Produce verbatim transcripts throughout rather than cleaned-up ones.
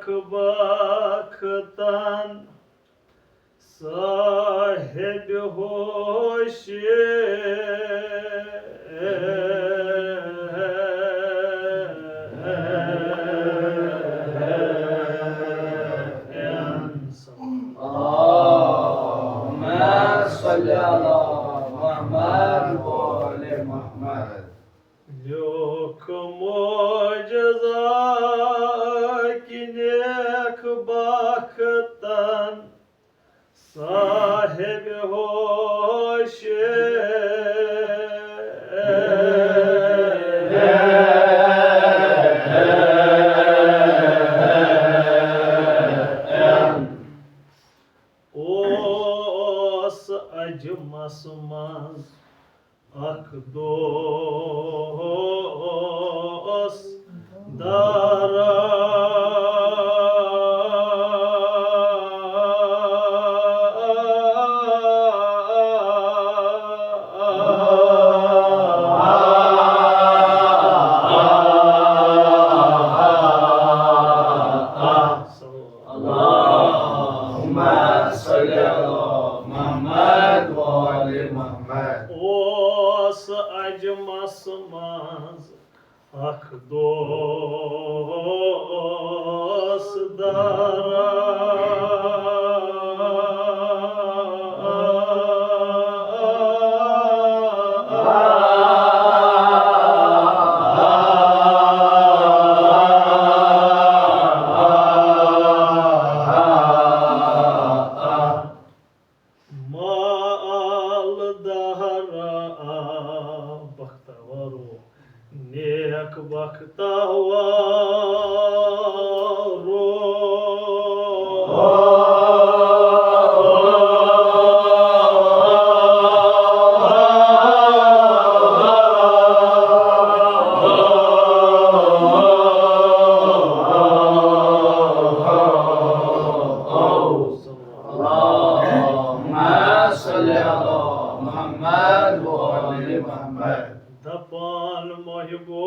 بختن صاحب ہوش۔ اللهم صل على محمد وآل محمد۔ لیوکھ معجزہ کہِ نیک بختن صاحب ہوش۔ اوس اجمس منٛز اکھ دوست دارا۔ اللهم صل على محمد وآل محمد۔ اوس اجمس منٛز اکھ دوست دارا۔ مال دارا بختورو، نیک بختورو۔ اللهم صل على محمد وآل محمد۔ دپان محبو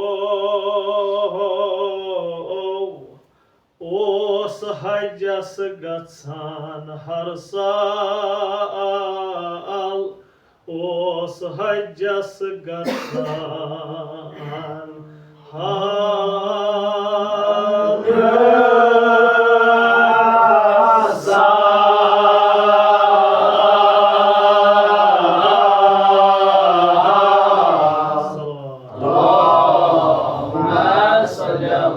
اوس حجس گژھان ہر سال، اوس حجس گژھان ہر سال۔ اللهم صل على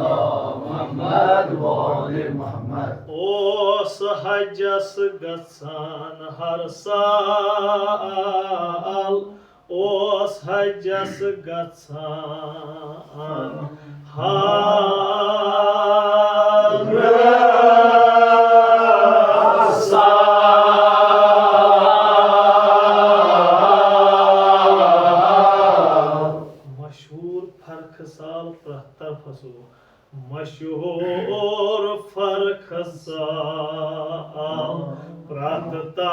محمد وآل محمد۔ اوس حجس گژھان ہر سال، اوس حجس گژھان ہر سال۔ مشہور فرخ سال پرٛتھ طرفس اوس۔ مشہور فرخ سال پرٛتھ طرفس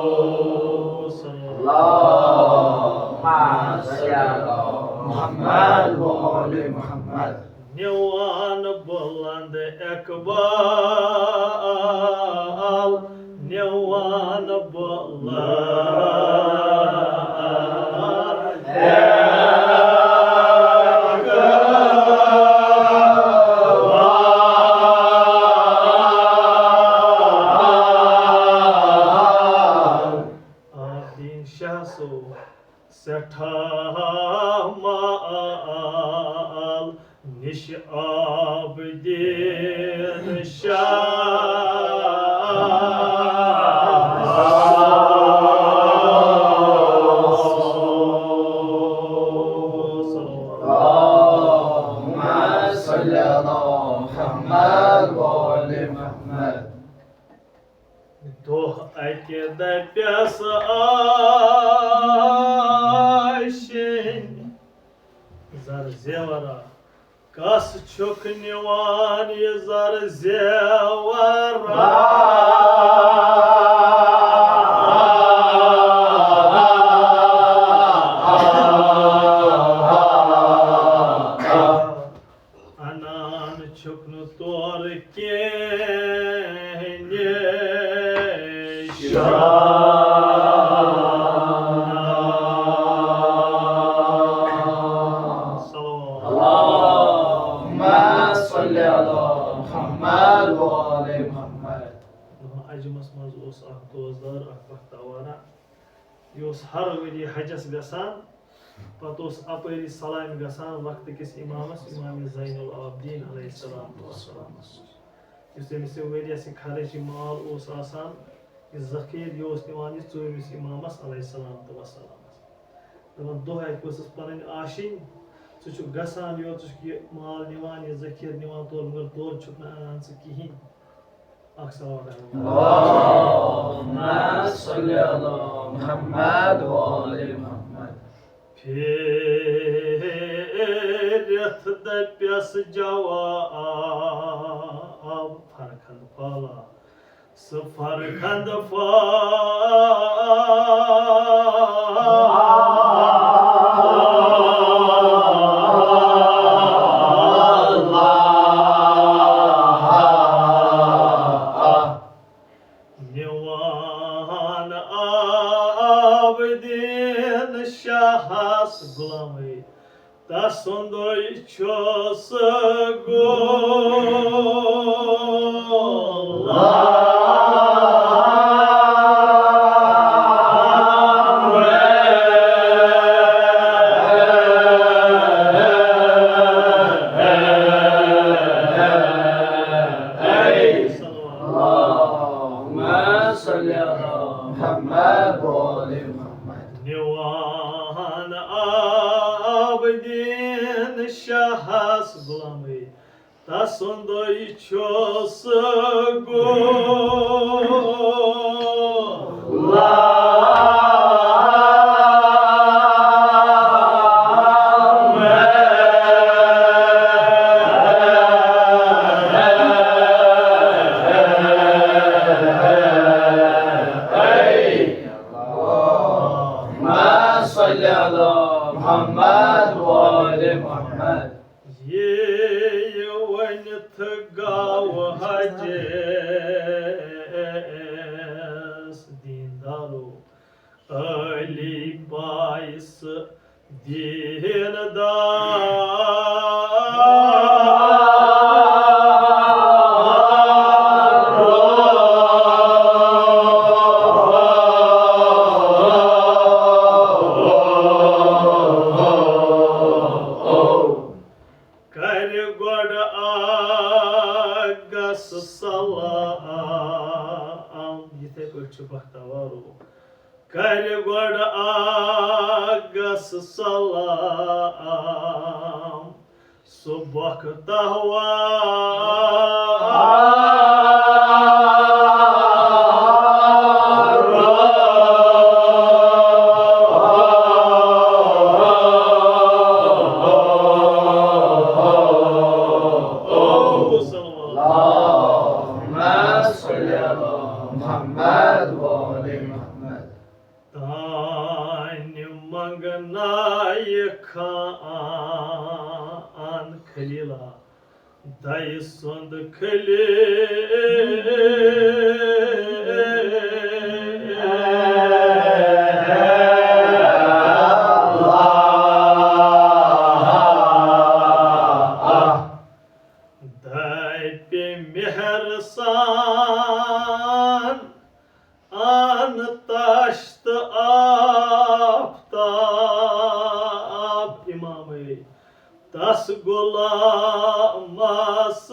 اوس۔ اللهم صل على محمد وآل محمد۔ نِوان بُلند اقبال، نِوان بُلند اقبال۔ آبدیٖن شاہ صٲب۔ سٮ۪ٹھاہ مال نِش آبدیٖن شاہ۔ اللهم صل على محمد وآل محمد۔ دۄہ اَکہِ دَپٮ۪س آشِنۍ زَر زیوَرا، کَس چھُکھ نِوان یہِ زَر زیوَرا؟ دار اکھ بختاوارا۔ یہِ اوس ہر ؤری حجس گژھان، پتہٕ اوس اپٲری سلامہِ گژھان وقتہٕ کِس امامس، امام زین العابدین علیہ الصلوۃ والسلام۔ یُس تٔمِس یہِ ؤریَس یہِ خرٕچ، یہِ مال اوس آسان، یہِ ذخیرٕ، یہِ اوس نِوان یہِ ژوٗرمِس امامس علیہ الصلوۃ والسلامس۔ دَپان، دۄہ اَکہِ ٲسٕس پَنٕنۍ آشِنۍ، ژٕ چھُکھ گژھان یور، ژٕ چھُکھ یہِ مال نِوان، یہِ ذخیرٕ نِوان تورٕ، مگر تورٕ چھُکھ نہٕ اَنان ژٕ کِہیٖنۍ۔ اَکھ صلوات۔ اللهم صل علی محمد و آل محمد۔ پھیرِتھ دَپٮ۪س جواب، فرخند پھالا، سُہ فرخند پھالا۔ نِوان عابدین شاہس غلامے، تسُندُے چھُس گولا۔ اللهم صل علی محمد و آل محمد۔ نِوان عابدین شاہس غلامے، تسُندُے چھُس گولا۔ اللهم صل علی محمد و آل محمد۔ یہِ ؤنِتھ گاو حجس دیندارو، علی بایس دیندار۔ کرِ گۄڈٕ آگس سلام۔ یِتھے پٲٹھۍ چھُ بختاوارو۔ کرِ گۄڈٕ آگس سلام، سُہ بختاوار۔ اللهم صل علی محمد و آل محمد۔ تانۍ منگنایہِ خان خلیلا، دَیہِ سُنٛد خلیل۔ دَپہِ مہر سان، اَن تاش تہٕ آفتاب، امامے تس غلامس۔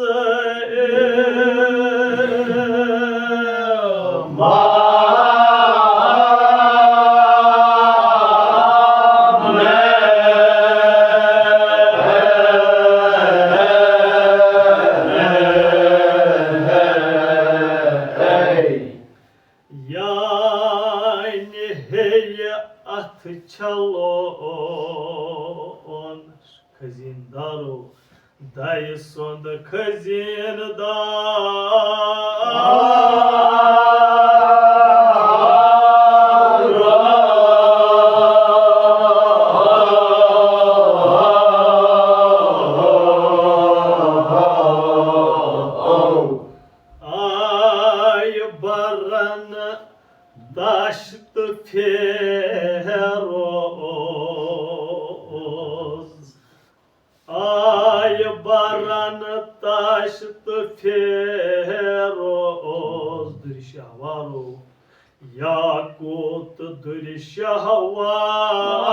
یعنی ہیٚیہِ اَتھ چھلون خزیٖن دارو، دَیہِ سُنٛد خزیٖن دار۔ آیہِ برن دشت فیروز، آیہِ برن دشت فیروز، درشاوارو۔ یاقوت دُرِ شہوار۔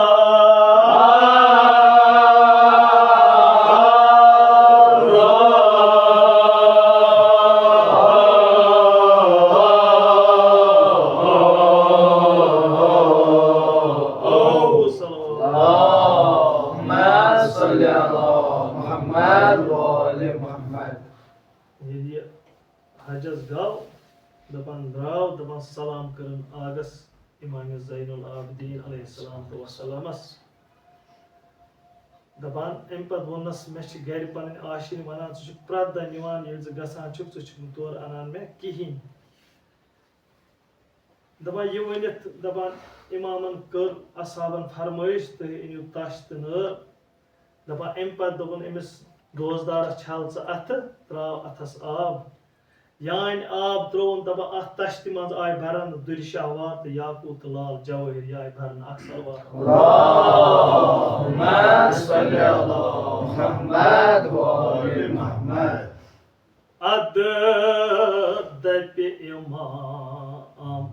اللهم صل على محمد وآل محمد۔ ییٚلہِ یہِ حجس گوٚو، دپان درٛاو، دپان سلام کٔرٕن آگس امام زین العابدین علیہ الصلوۃ والسلامس۔ دپان، امہِ پتہٕ ووٚننس، مےٚ چھِ گرِ پنٕنۍ آشِنۍ ونان، ژٕ چھُکھ پرٛٮ۪تھ دۄہ نِوان، ییٚلہِ ژٕ گژھان چھُکھ، ژٕ چھُکھ نہٕ تورٕ انان مےٚ کِہیٖنۍ۔ دپان، یہِ ؤنِتھ، دپان، امامن کٔر اصحابن فرمٲیش، تُہۍ أنِو تش تہٕ نٲر۔ دپان، امہِ پتہٕ دوٚپُن أمِس دوستدارس، چھل ژٕ اتھٕ، تراو اتھس آب۔ یانۍ آب ترووُن، دپان، اتھ تشتہِ منٛز آے برن دُرِ شہوار تہٕ یاقوت تہٕ لال جوٲہر، یہِ آے برنہٕ اکھ سلوات۔ اللهم صل على محمد وآل محمد۔ ادٕ دپہِ امام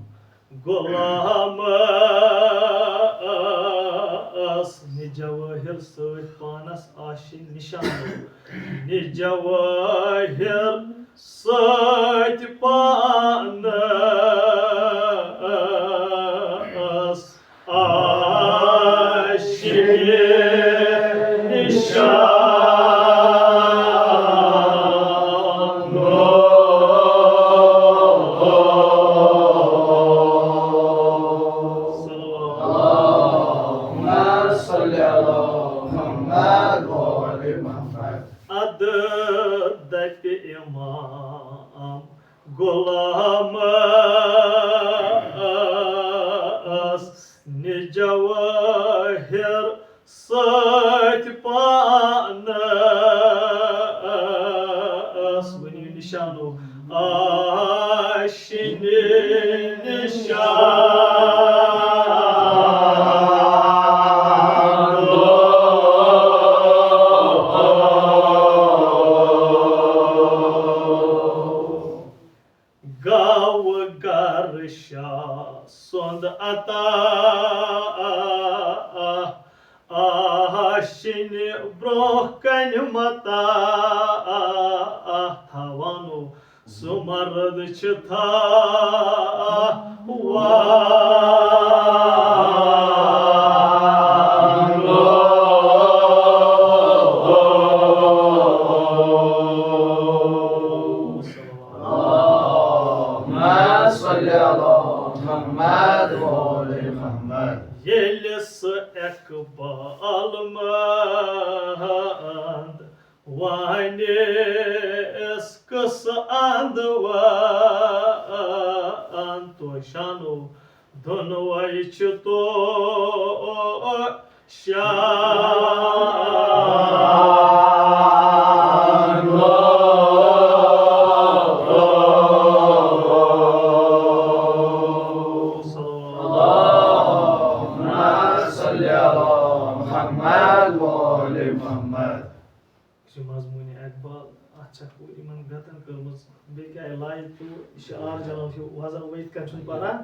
غلامس، نہِ جوٲہر سۭتۍ پانس آشِنۍ نِشانو، نہِ جوٲہر سۭتۍ پانس آشِنۍ نِشانو۔ اللهم صل على محمد وآل محمد۔ ادٕ دپہِ امام غلامس، نہِ جوٲہر سۭتۍ پانس، ؤنِو نِشانو، آشِنہِ نِشانو۔ گوٚو گرٕ شاہ سُنٛد عطا، آشِنہِ برٛونٛہہ کنہِ متا۔ تھاوانو سُہ مرد چھُ تھاوان۔ اللهم صل على محمد وآل محمد۔ ییٚلہِ سُہ اقبال مند وانس قصہٕ اند وان، توشانو دۄنوے چھِ تو شان۔ اللهم صل على محمد وآل محمد۔ یہِ چھُ مضموٗنِ اقبال، اَتھ چھَکھ پوٗرٕ یِمَن گَتَن کٔرمٕژ، بیٚیہِ کیٛاہ لایِق تہٕ یہِ چھُ آر جناب ہیوٗ وَزَن ؤتھۍ کَتہِ چھُنہٕ پَران۔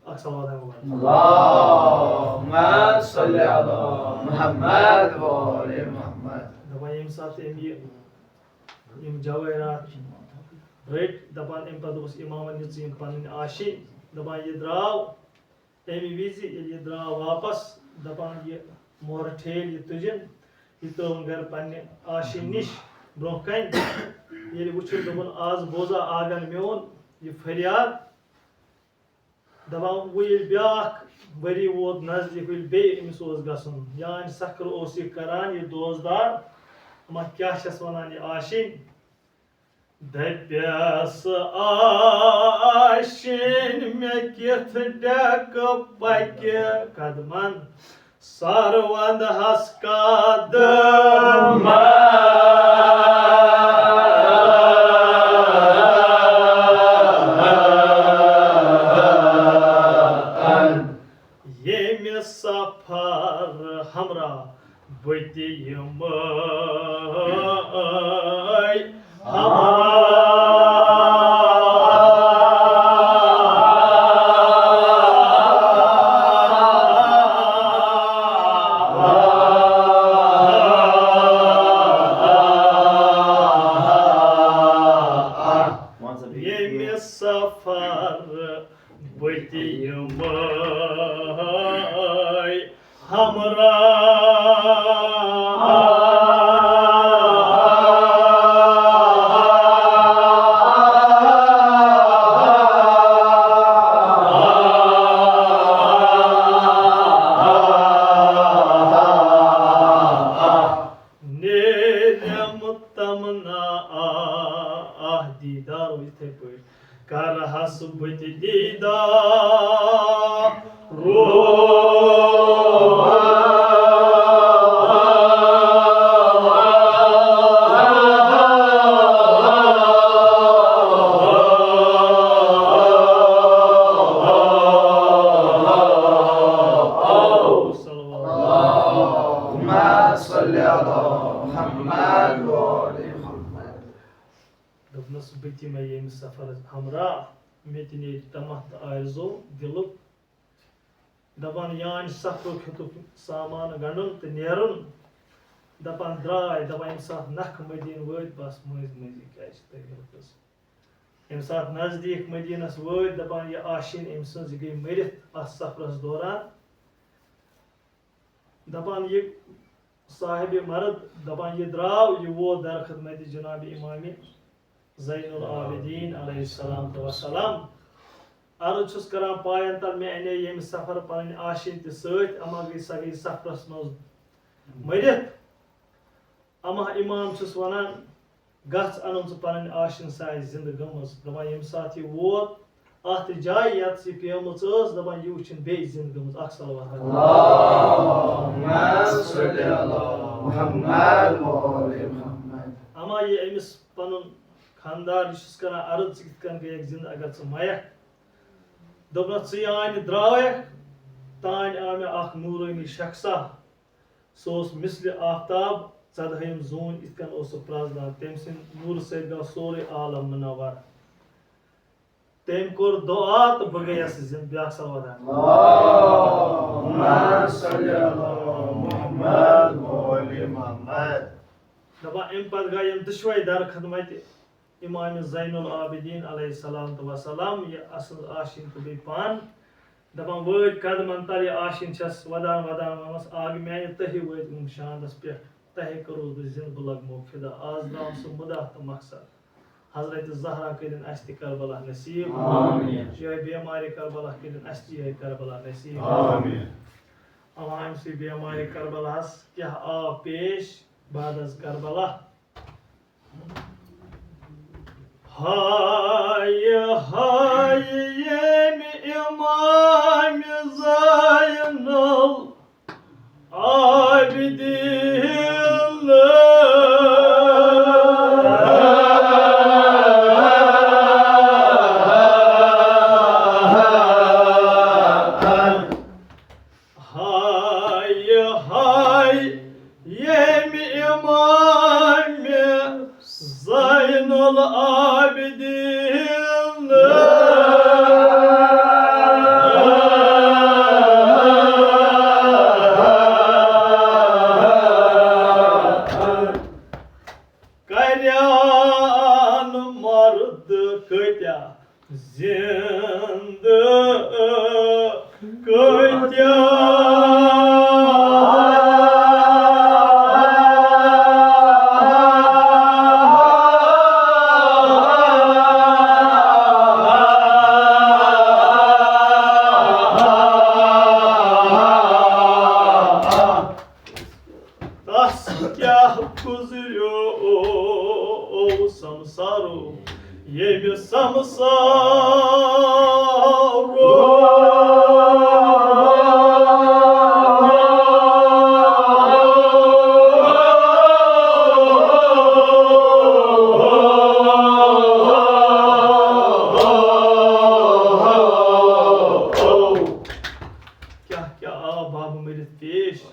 اَکھ صلوات ہٮ۪مو گۄڈٕ۔ اللهم صل علی محمد و آل محمد۔ دَپان ییٚمہِ ساتہٕ أمۍ یہِ، یِم جوٲہِرات رٔٹۍ، دَپان اَمہِ پَتہٕ دوٚپُس اِمامَن، یہِ ژٕ یِم پَنٕنۍ آشِنۍ، دَپان یہِ درٛاو اَمہِ وِزِ ییٚلہِ یہِ درٛاو واپس، دَپان، یہِ مۄہر ٹھیلۍ یہِ تُجِن، یہِ ترٛٲوٕن گرٕ پننہِ آشہِ نِش برٛونٛہہ کنہِ۔ ییٚلہِ وُچھُن، دوٚپُن، آز بوزا آگن میون یہِ فریاد۔ دَپان، وۄنۍ ییٚلہِ بیٛاکھ ؤری ووت نزدیٖک، ییٚلہِ بیٚیہِ أمِس اوس گژھُن، یا أمِس سکھر اوس یہِ کران، یہِ دوستدار، اما کیٛاہ چھَس وَنان یہِ آشِنۍ؟ دَپٮ۪س آشِنۍ مےٚ کِتھ ڈٮ۪کہٕ پَکہِ قدمَن سروَندہَس قدمَن۔ ییٚمہِ سفر ہمراہ بہٕ تہِ یِمَے ہمراہ۔ ہمراہ۔ نیرم تمنا آ، آہ دیدارو یِتھے پٲٹھۍ۔ کرہس بہٕ تہِ دیٖدار۔ اللہم صل علی محمد و آل محمد۔ دوٚپنَس، بہٕ تہِ یِمَے ییٚمہِ سفرس ہمراہ، مےٚ تہِ نیرِ طمع تہٕ آرزو دِلُک۔ دَپان، یانہِ سفرُک ہیوٚتُکھ سامان گنٛڈُن تہٕ نیرُن۔ دَپان، درٛاے، دَپان، ییٚمہِ ساتہٕ نکھٕ مدیٖنہٕ وٲتۍ، بس مٔنٛزۍ مٔنٛزی کیٛازِ چھِ تٔمۍ یِلہٕ کٔژ۔ ییٚمہِ ساتہٕ نزدیٖک مدیٖنس وٲتۍ، دَپان، یہِ آشیٖن أمۍ سٕنٛز، یہِ گٔے مٔرِتھ اَتھ سفرس دوران۔ دَپان، یہِ صاحب مرد، دَپان، یہِ درٛاو، یہِ ووت در خدمت جناب امام زین العابدین علیہ السلام تہٕ وسلام۔ عرض چھُس کران پاین تل، مےٚ انے ییٚمہِ سفر پنٕنۍ آشیٖن تہِ سۭتۍ، اما گٔے، سۄ گٔے سفرس منٛز مٔرِتھ۔ اما امام چھُس ونان، گژھ انُن ژٕ پنٕنۍ آشیٖن، سۄ آسہِ زندٕ گٔمٕژ۔ دَپان، ییٚمہِ ساتہٕ یہِ ووت، اَتھ جایہِ، یَتَس یہِ پیمٕژ ٲس، دَپان، یہِ وٕچھِنۍ بیٚیہِ زِندٕ گٔمٕژ۔ اَکھ صلوات۔ اللہم صل علی محمد و آل محمد۔ اما یہِ أمِس پَنُن خانٛدار، یہِ چھُس کران عرض، ژٕ کِتھ کٔنۍ گٔیَکھ زِندٕ اگر ژٕ مَیَکھ؟ دوٚپنَس، ژٕ یانہِ درٛایَکھ، تانۍ آو مےٚ اَکھ نوٗرٲنی شخصا۔ سُہ اوس مثلِ آفتاب، ژۄدہٲیِم زوٗن، یِتھ کٔنۍ اوس سُہ پرٛزنان۔ تٔمۍ سٕنٛدِ نوٗرٕ سۭتۍ گوٚو سورُے عالم منور۔ تٔمۍ کوٚر دُعا تہٕ بہٕ گٔیَس زِندٕ۔ بیٛاکھ صلوات۔ اللہم صل علی محمد و آل محمد۔ دَپان، اَمہِ پَتہٕ گٔے یِم دُشوَے در خدمتِ امام زین العابدین علیہ الصلوۃ والسلام، یہِ اَسٕنٛز آشیٖن تہٕ بیٚیہِ پانہٕ۔ دَپان، وٲتۍ قدمن تل یہِ آشیٖن چھَس ودان ودان وَنَس، آ گٔے میٛانہِ تٔہی وٲتۍ یِم شانَس پٮ۪ٹھ، تۄہے کٔروس بہٕ زِندٕ، بہٕ لگمو فدا۔ آز درٛاو سُہ مُدعا تہٕ مقصد۔ حضرت زہرا کٔرِن اَسہِ تہِ کربلا نصیٖب۔ آمین۔ یِہوٚے بیمارِ کربلا کٔرِن اَسہِ تہِ یِہوٚے کربلا نصیٖب۔ آمین۔ اما أمۍ سٕے بیمارِ کربلاہَس کیٛاہ آو پیش بعد از کربلا؟ ہاے ہاے ییٚمہِ امام زین العابدین۔ ہاے ہاے ییٚمہِ امام زین العابدین۔ کریان مرد کۭتیاہ زِندٕ کۭتیاہ۔ تس کیٛاہ گُزریو سمسارو، ییٚمہِ سمسارو۔ کیٛاہ کیٛاہ آو بابہٕ مٔرِتھ پیش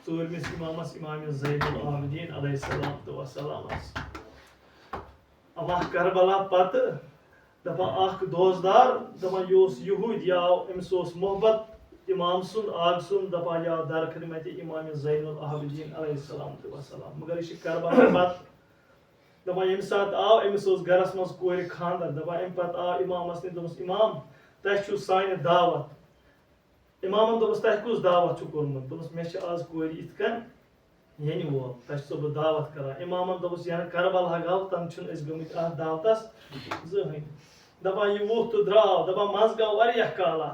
ژوٗرمِس امامس، امام زین العابدین علیہ الصلوۃ والسلامس۔ اما کربلا پتہٕ دپان اکھ دوستدار، دپان یہِ اوس یہودی، یہِ آو، أمِس اوس محبت امام سُنٛد، آغا سُنٛد، دپان یہِ آو در خدمت امام زین العابدین علیہ الصلوۃ والسلام۔ مگر یہِ چھِ کربلا پتہٕ دپان، ییٚمہِ ساتہٕ آو، أمِس اوس گرس منٛز کورِ خانٛدر۔ دپان، اَمہِ پتہٕ آو امامس نِش، دوٚپمس، امام، تۄہہِ چھُو سانہِ دعوت، امامن دوٚپُس، "تۄہہِ کُس دعوت چھُ کوٚرمُت؟" دوٚپُس، "مےٚ چھِ آز کورِ یِتھ کٔنۍ یِنہٕ وول، تۄہہِ چھُسو بہٕ دعوت کران۔" امامن دوٚپُس، "ینہٕ کربلا گوٚو، تَنہٕ چھُنہٕ أسۍ گٔمٕتۍ اَتھ دعوتس زٕہٕنۍ۔" دَپان، یہِ ووٚتھ تہٕ درٛاو، دَپان، منٛزٕ گوٚو واریاہ کالا۔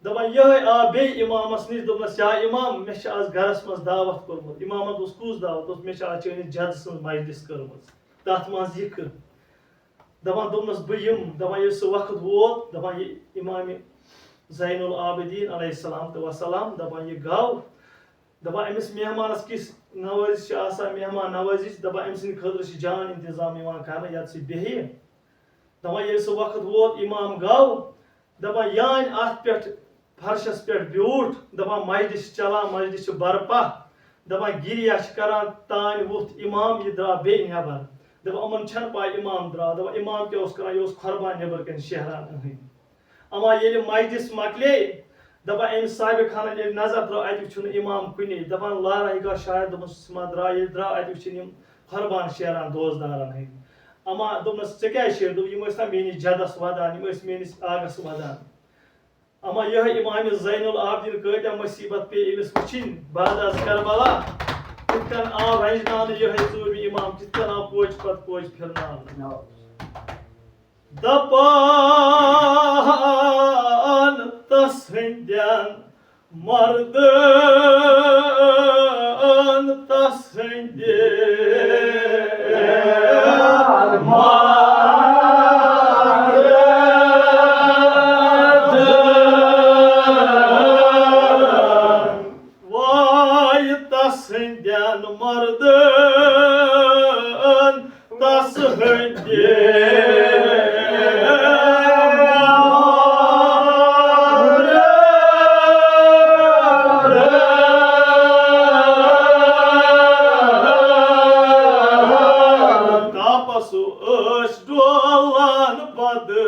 دَپان، یِہوٚے آو بیٚیہِ امامس نِش، دوٚپنس، "یا امام، مےٚ چھِ آز گرس منٛز دعوت کوٚرمُت۔" امامن دوٚپُس، "کُس دعوت؟" دوٚپُس، "مےٚ چھِ آز چٲنِس جدٕ سٕنٛز مجلس کٔرمٕژ، تَتھ منٛز یہِ کہٕ؟" دَپان، دوٚپنَس، "بہٕ یِمہٕ۔" دَپان، ییٚلہِ سُہ وقت ووت، دَپان، یہِ امام زین العابدین علیہ السلام تہٕ وسلام، دَپان، یہِ گوٚو۔ دَپان، أمِس مہمانَس کِژھ نوٲزی چھِ آسان، مہمان نوٲزی چھِ، دَپان، أمۍ سٕنٛدِ خٲطرٕ چھِ جان انتظام یِوان کرنہٕ، یَتھ سُہ بیٚہہِ۔ دَپان، ییٚلہِ سُہ وقت ووت، امام گوٚو، دَپان، یانۍ اَتھ پٮ۪ٹھ فرشَس پٮ۪ٹھ بیوٗٹھ، دَپان، مجلس چھِ چلان، مجلس چھِ برپا، دَپان، گِریا چھِ کران، تانۍ ووٚتھ امام، یہِ درٛاو بیٚیہِ نٮ۪بر۔ دَپان، یِمَن چھَنہٕ پَے امام درٛاو۔ دَپان، امام کیٛاہ اوس کران؟ یہِ اوس قۄربان نٮ۪بر کَنہِ شیران أہٕنٛدۍ۔ اما ییٚلہِ مجلس مۄکلے، دَپان، أمۍ صاحبِ خانَن ییٚلہِ نظر ترٲو، اَتہِ وُچھُن امام کُنے۔ دَپان، لارا یہِ گوٚو شاید، دوٚپمَس، سُہ ما درٛاو؟ ییٚلہِ درٛاو، اَتہِ وُچھِن یِم قۄربان شیران دوستدارَن ہٕنٛدۍ۔ اما دوٚپنَس، "ژےٚ کیٛازِ شیرِ؟" دوٚپ، "یِم ٲسۍ نا میٛٲنِس جدس وَدان، یِم ٲسۍ میٛٲنِس آگس وَدان۔" اما یِہوٚے امام زین العابدین کۭتیٛاہ مصیبت پیٚیہِ أمِس وٕچھِنۍ بعد از کربلا۔ کِتھ کٔنۍ آو رنجناونہٕ یِہوٚے ژوٗرمہِ امام، کِتھ کٔنۍ آو کوچہِ پتہٕ کوچہِ پھِرناونہٕ۔ دپان تس ہٕنٛدٮ۪ن مردن تس ہٕنٛدٮ۪ن مردن۔ واے تس ہٕنٛدٮ۪ن مردن تس ہٕنٛدِ تاپس ٲسۍ ڈولان پتہٕ۔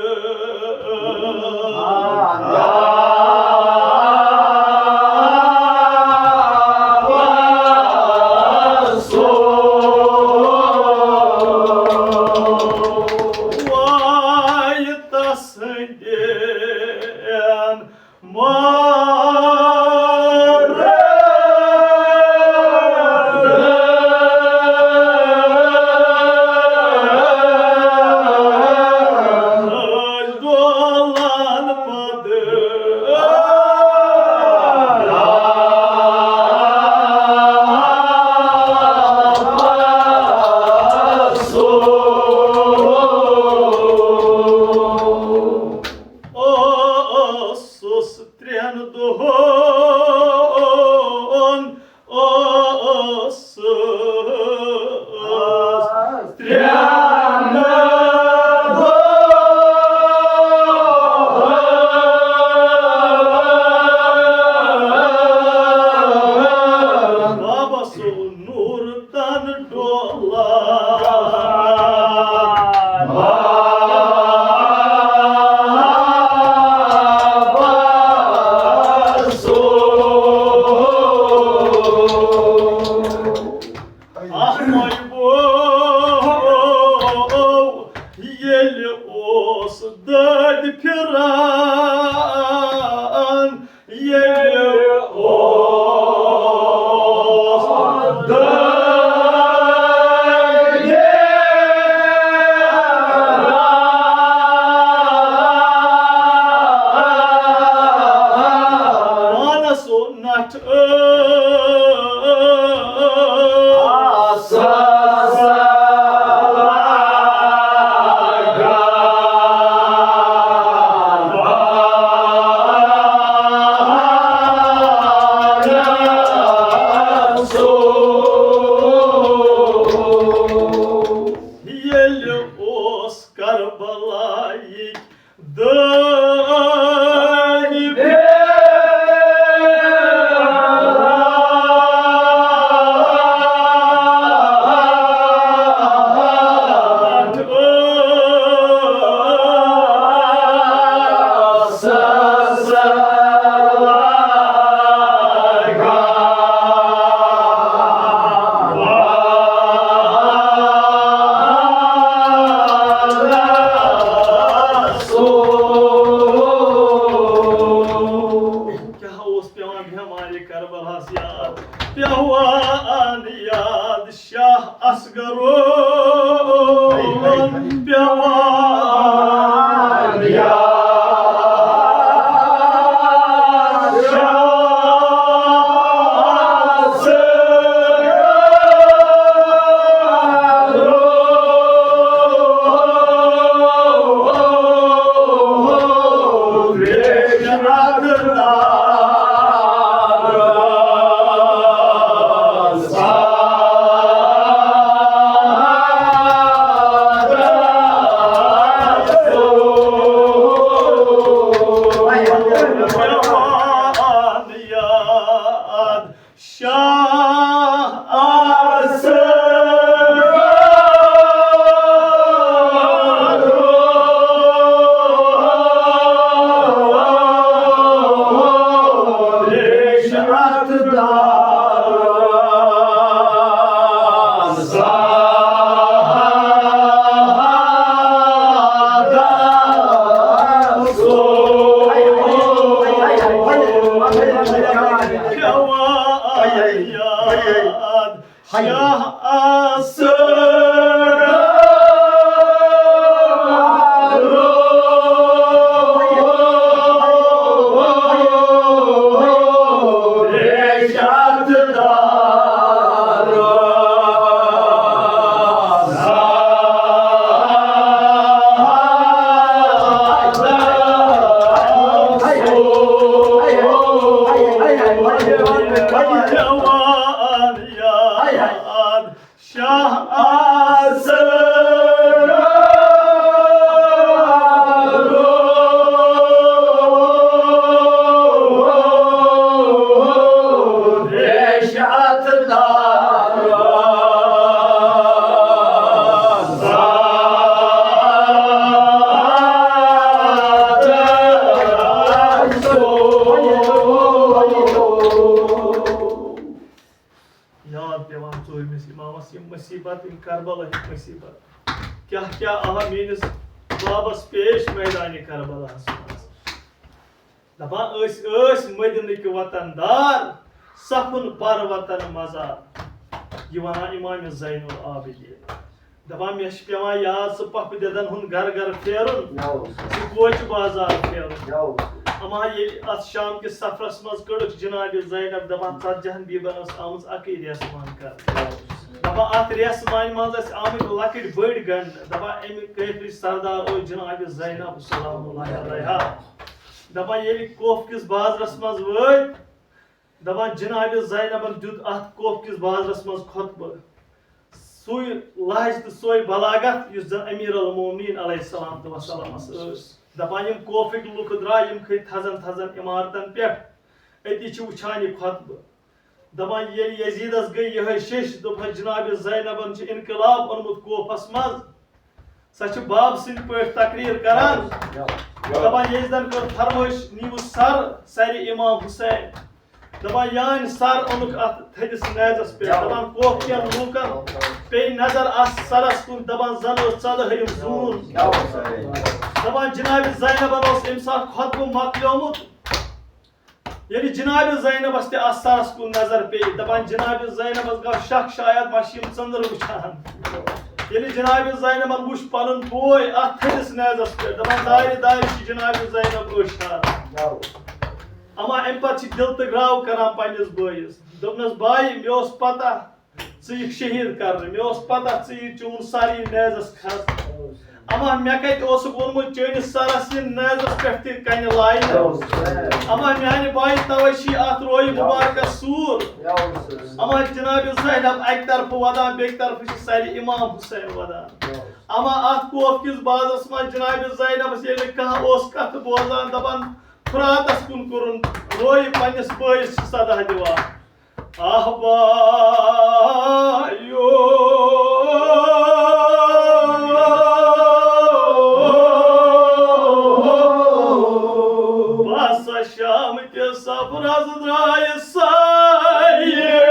واے تس ہٕنٛدٮ۪ن مردن ڈولان پتہٕ۔ اوسُس ترٛٮ۪ن دۄہن، اوسُس ترٛٮ۪ن دۄہن۔ بابا سُہ نوٗر تن ڈولان۔ اکھ مایہِ بوو ییٚلہِ اوس دٲدۍ پھِران، ییٚلہِ اوس دٲدۍ پانس نٹھ ٲس۔ ییٚلہِ اوس کربلایِکۍ دٲدۍ کربلاہس یاد، پیوان یاد شاہ اصغرون، پیوان یاد شاہ اصغرون۔ شاہ آسہٕ ریش اتھ دارس۔ کھٮ۪وان یاد شاہ آسہٕ۔ شاہ آسہٕ۔ ریش اتھ دارس۔ یاد پٮ۪وان ژوٗرمِس اِمامَس یِم مُصیٖبت، یِم کربلہٕکۍ مُصیٖبت۔ کیٛاہ کیٛاہ آو میٛٲنِس بابَس پیش میدانِ کربلاہَس منٛز۔ دَپان ٲسۍ، ٲسۍ مدینٕکۍ وطن دار، صفُن پر وطن مزار۔ یہِ وَنان اِمام زین العابدیٖن۔ دَپان، مےٚ چھِ پٮ۪وان یاد سُہ پۄپھٕ دٮ۪دَن ہُنٛد گَرٕ گَرٕ پھیرُن، سُہ کوچہِ بازار پھیرُن۔ اَما ییٚلہِ اَتھ شام کِس سفرَس منٛز کٔڑٕکھ جِنابِ زینب، دَپان، ژَتجِہَن بیٖبَن ٲس آمٕژ اَکٕے ریسمان کَرنہٕ۔ دَپان، اَتھ ریسمانہِ منٛز ٲسۍ آمٕتۍ لۄکٕٹۍ بٔڑۍ گنٛڈٕ۔ دَپان، اَمہِ کٲفلٕچ سردار ٲس جِنابِ زینب سلام اللہ علیہا۔ دَپان، ییٚلہِ کوفہٕ کِس بازرَس منٛز وٲتۍ، دَپان، جِنابِ زینبَن دیُت اَتھ کوفہٕ کِس بازرَس منٛز خطبہٕ۔ سُے لہجہٕ تہٕ سۄے بلاغت یُس زن امیر المومنین علیہ السلام تہٕ وسلامس ٲس۔ دپان، یِم کوفٕکۍ لُکھ درٛاے، یِم کھٔتۍ تھزن تھزن عمارتن پٮ۪ٹھ، أتی چھِ وٕچھان یہِ خطبہٕ۔ دپان، ییٚلہِ یزیدس گٔے یِہے شیٚش، دوٚپہس، جناب زینبن چھُ انقلاب اوٚنمُت کوفس منٛز، سۄ چھِ باب سٕنٛدۍ پٲٹھۍ تقریر کران۔ دپان، یزیدن کٔر فرمٲیش، نیٖوُس سر سرِ امام حسین۔ دپان، یانۍ سر اوٚنُکھ اتھ تھٔدِس نیزس پٮ۪ٹھ۔ دپان، کوفہٕ کٮ۪ن لوٗکن پیٚیہِ نظر اتھ سرس کُن، دپان، زن اوس ژۄدہٲیِم زوٗن۔ دپان، جناب زینبن اوس امہِ ساتہٕ خطبہٕ مۄکلیومُت۔ ییٚلہِ جناب زینبس تہِ اتھ سرس کُن نظر پیٚیہِ، دپان، جناب زینبس گوٚو شک، شاید ما چھِ یِم ژٔنٛدٕر وٕچھان۔ ییٚلہِ جناب زینبن وٕچھ پنُن بوے اتھ تھٔدِس نیزس پٮ۪ٹھ، دپان، دارِ دارِ چھِ جناب زینب ٲشار۔ اما امہِ پتہٕ چھِ دِل تہٕ گراو کران پننِس بٲیِس۔ دوٚپنس، بایہِ، مےٚ اوس پتہ ژٕ یِکھ شہیٖد کرنہٕ، مےٚ اوس پتہ ژٕ یہِ چون سر یی نیزس کھس۔ اما مےٚ کتہِ اوسُکھ ووٚنمُت چٲنِس سرس یہِ نیزس پٮ۪ٹھ تہِ کنہِ لاینہٕ؟ اما میانہِ بایہِ، توے چھی اتھ رویہِ مُبارکس سوٗر۔ اما جناب زینب اکہِ طرفہٕ ودان، بیٚکہِ طرفہٕ چھِ سرِ امام حسین ودان۔ اما اتھ کوفہٕ کِس بازرس منٛز جناب زینبس ییٚلہِ کانٛہہ اوس کتھ بوزان، دپان، فراتس کُن کوٚرُن رویہِ، پننِس بٲیِس چھِ صدا دِوان۔ آہ بایو، بس شام کِس سفرس درٛاے سٲری۔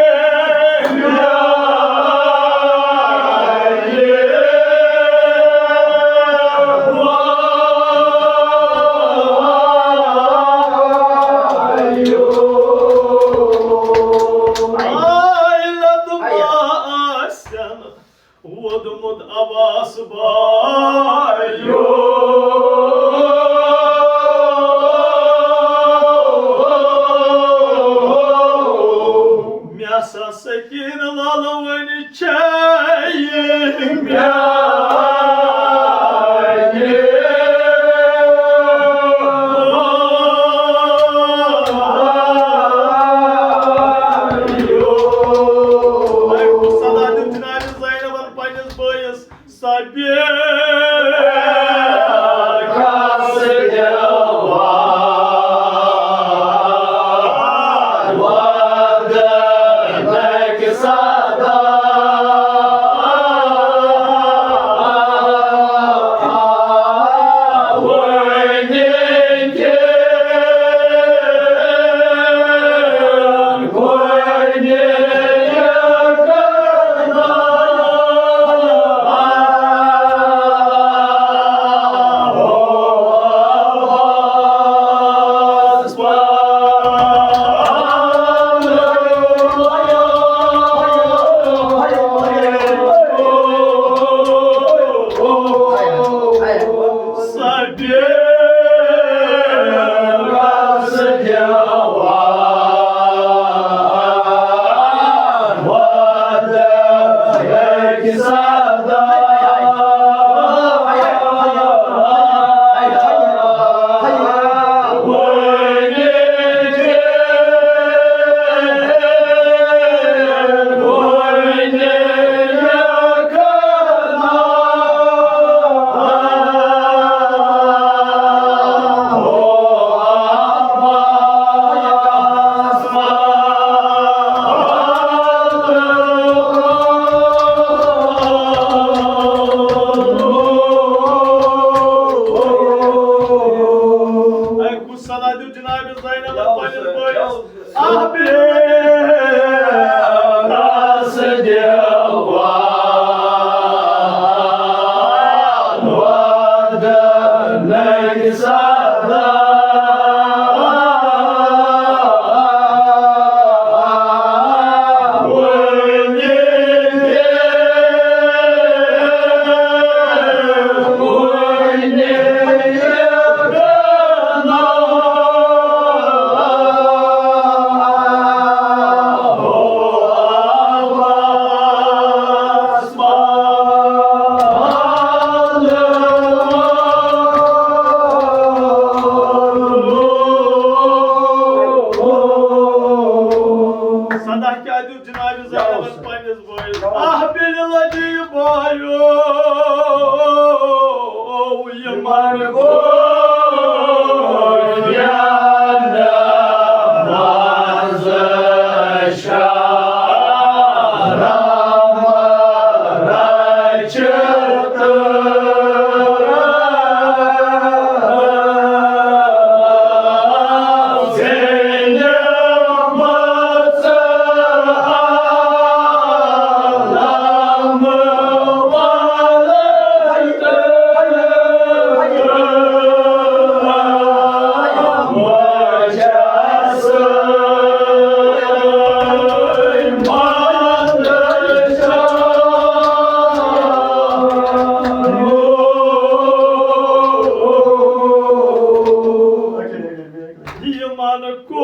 مےٚ سا سکیٖنہٕ لالہٕ وۄنۍ چھے میٛانہِ۔ صدا دیُت جناب زینبن پننِس بٲیِس۔ سبیل قصد وعد ودنک صدا۔ اے کُس صدا دیُت جناب زینبس پننِس بٲیِس؟ احبل قصد وعد ودنک صدا۔ صدا کیٛاہ دیُت جناب زینبس پننِس بٲیِس؟ احبل الذی بایو یِمن گوٚو یاد منٛز شرم رٔچھِتھ۔ یِمن کوفیَن